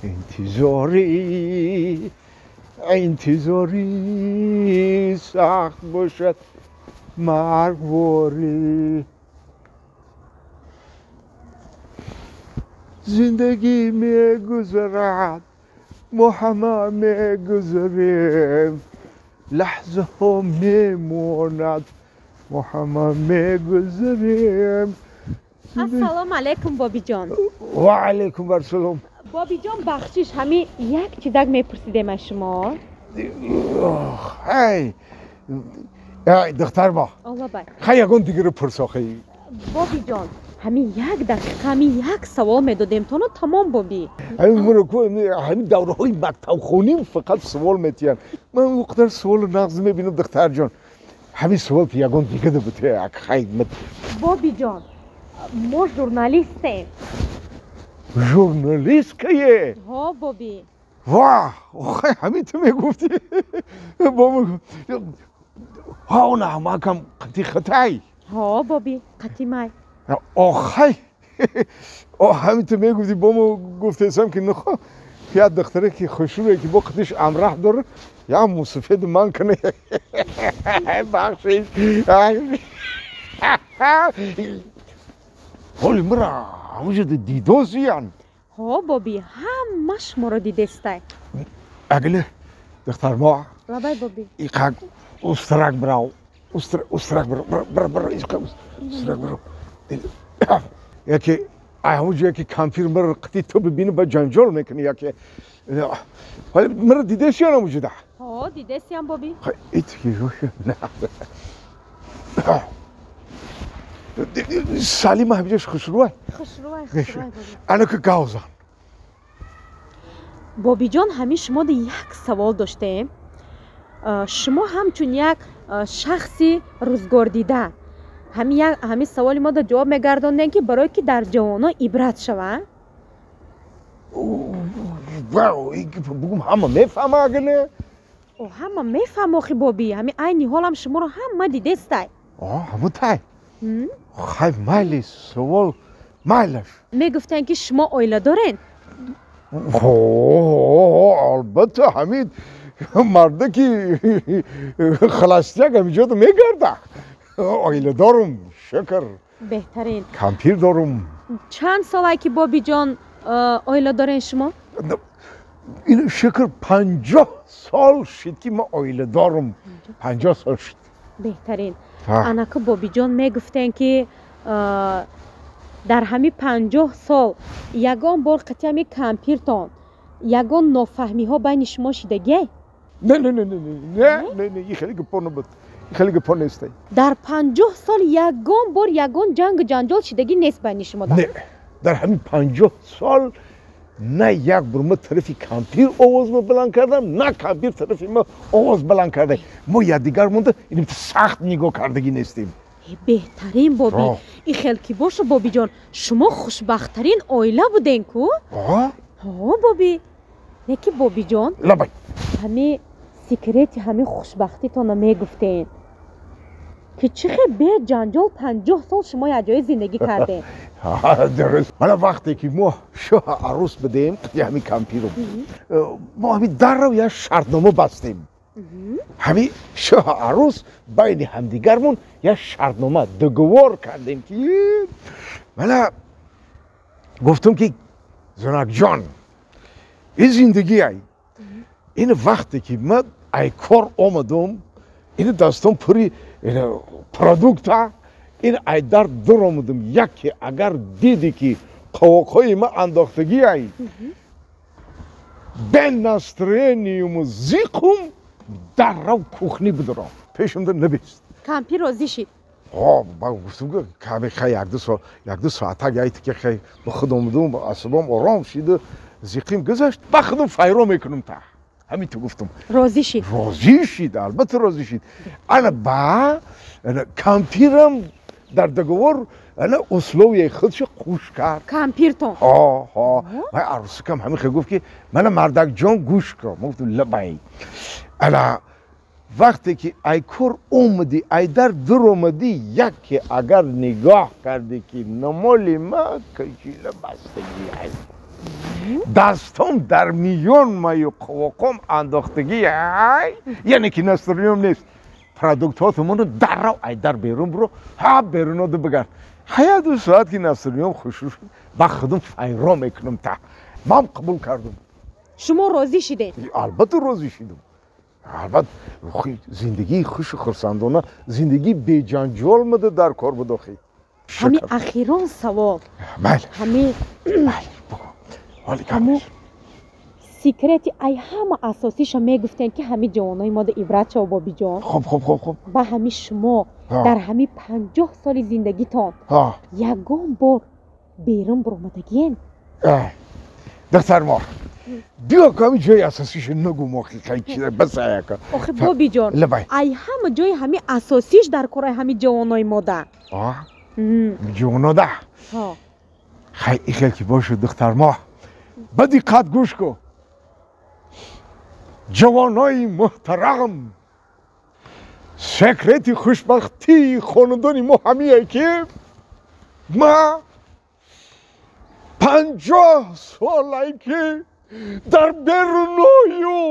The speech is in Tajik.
Интизорӣ, интизорӣ сахт бошад маргворӣ. Зиндагӣ мегузарад, мо ҳама мегузарем, лаҳзаҳо мемонад, мо ҳама мегузарем. Ассалому алайкум, Бобиҷон. Ва алайкум ассалом. Бобиҷон, бахшиш, ҳамин як чизак мепурсидем аз шумо. Ҳай, духтар мо. Алло бай. Хай, ягон дигаро пурс охи. Бобиҷон, ҳамин як дақиқа, ҳамин як савол медодем тоно, тамом, Боби. Ҳамин давраҳои мактабхонӣ фақат савол метиҳанд. Ман он қадар саволу нағз мебинам, духтарҷон. Ҳамин савол ягон дигада буте. Хай. Бобиҷон, мо журналистем. Журналист кае? Ҳо, Боби. Ва, охай, ҳамин ту мегуфтӣ. Ҳа, ҳамакам қати хитай. Ҳо, Боби, қати май. Охай, ҳамин ту мегуфтӣ, бо мо гуфтесам ки нухо як духтаре ки хушрӯе ки бо қитиш амраҳ дора, як мусафеди ман кане. Бахшиш, ҳоли мара ҳамуҷа дидозиян. Ҳо, Боби, ҳама шуморо дидестай. Агиле, духтармо. Лабай, Боби. Иқак устрак бирав, устрак бирав, бира, бира, устрак бирав. Яке ҳамуҷа яке кампир мара қити ту бибини, ба ҷанҷол мекунӣ. Яке ҳоли мара дидесиян ҳамуҷада? Ҳо, дидесиям, Боби. Салима ҳамиҷаш хушрӯай. Хушрӯай, хушрӯай. Ана ки гавзан. Бобиҷон, ҳамин шумода як савол доштем. Шумо ҳамчун як шахси рӯзгордида ҳамин саволи мода ҷавоб мегардондем, ки барое ки дар ҷавонон ибрат шава. Бугум, ҳама мефаҳма, ага не? Ҳама мефаҳма охи, Боби, ҳамин айни ҳолам шуморо ҳама дидестай. Ҳаму тай. Хай, майли, савол майлаш. Мегуфтанд, ки шумо оила дорен? Албатта, ҳамин марда ки холостяк ҳамиҷода мегарда. Оила дорум, шукр. Беҳтарин. Кампир дорум. Чанд солае ки, Бобиҷон, оила дорен шумо? Ин, шукр, 50 сол шид ки ман оила дорум. 50 сол шид. Беҳтарин. Анаку, Бобиҷон, мегуфтен, ки дар ҳамин 50 сол ягон бор қати ҳамин кампиртон ягон нофаҳмиҳо байни шумо шидагиай? Не, не, не, не, не, не, не, и хеле гапо набуд, хеле гапо нестай. Дар 50 сол ягон бор ягон ҷангу ҷанҷол шидагӣ нест байни шумо? Не, дар ҳамин 50 сол на як бор ма тарафи кампир овозма баланд кардам, на кампир тарафи ма овоз баланд карда. Мо якдигар монда иним сахт нигоҳ кардагӣ нестем. Беҳтарин, Боби. И хел ки бошу, Бобиҷон, шумо хушбахттарин оила буден ку. Ҳо, Боби. Не ки, Бобиҷон? Лабай. Ҳамин секрети ҳамин хушбахтитонро мегуфтен, ки чӣ хел беҷанҷол 50 сол шумо якҷоя зиндагӣ кардем? Дуруст. Ҳала вақте ки мо шоҳ арӯс будем ҳамин кампиру, мо ҳамин даррав як шартнома бастем. Ҳамин шоҳ арӯс байни ҳамдигармон як шартнома, договор кардем, ки мана гуфтум, ки зунакҷон, ин зиндагӣ ай, ин вақте ки ман ай кор омадум, ин дастом пури продукта, ин ай дар дур омадум, яке агар диди, ки қовоқҳои ман андохтагӣ ай, бе настроение юму зиқум даррав кухни бидурам, пешумда набист. Кампир розӣ шид? Гуфтум, каме хай якду соатак яй тике хай ба худ омадум, асабом ором шиду зиқим гузашт, ба худум файро мекунум та. Ҳамин ту гуфтум. Розӣ шид? Розӣ шид, албатта розӣ шид. Ана ба кампирам дар договор ана условияи худшо қуш кард. Кампиртон? Ҳо, ҳо. Вай арӯсикам ҳамин хел гуфт, ки мана, мардакҷон, гӯш кун. Ма гуфтум: лабай. Ана вақте ки ай кор омадӣ, ай дар дур омадӣ, яке агар нигоҳ кардӣ, ки номоли ма кашила бастагӣ ай. Дастом дар миён маю қувоқом андохтагӣ, яъне ки настроениям нест. Продуктҳотумону даррав ай дар берун буро, ҳа беруноду бигард. Ҳая 2 соат ки настроениям хушрӯ шуд, ба худум файро мекунам та. Ман қабул кардум. Шумо розӣ шидед? Албатта розӣ шидум. Албатта зиндагии хушу хурсандона, зиндагии беҷанҷол мада дар кор буд охи. Ҳами ахирон савол. Майли. Ҳами майли, бугу. Ҳоли гап. Ҳаму секрети ай ҳама асосиша мегуфтем ки ҳами ҷавонои мода ибрат шав, бобиҷон. Хоб, хоб, хоб, хоб. Ба ҳами шумо дар ҳами 50 соли зиндагитон ягон бор берун буромадагиен? Духтармо, биё ки ҳами ҷои асосиша нагум охи, хай чиза бас аяка. Охи бобиҷон, лабай. Ай ҳама ҷои ҳами асосиш дар кораи ҳами ҷавонои мода. Ҷавонода? Хай ихел ки бошад, духтармо, ба диққат гӯш кун. Ҷавонои муҳтарам, секрети хушбахтии хонадони мо ҳамие ки ма 50 солае ки дар беруною.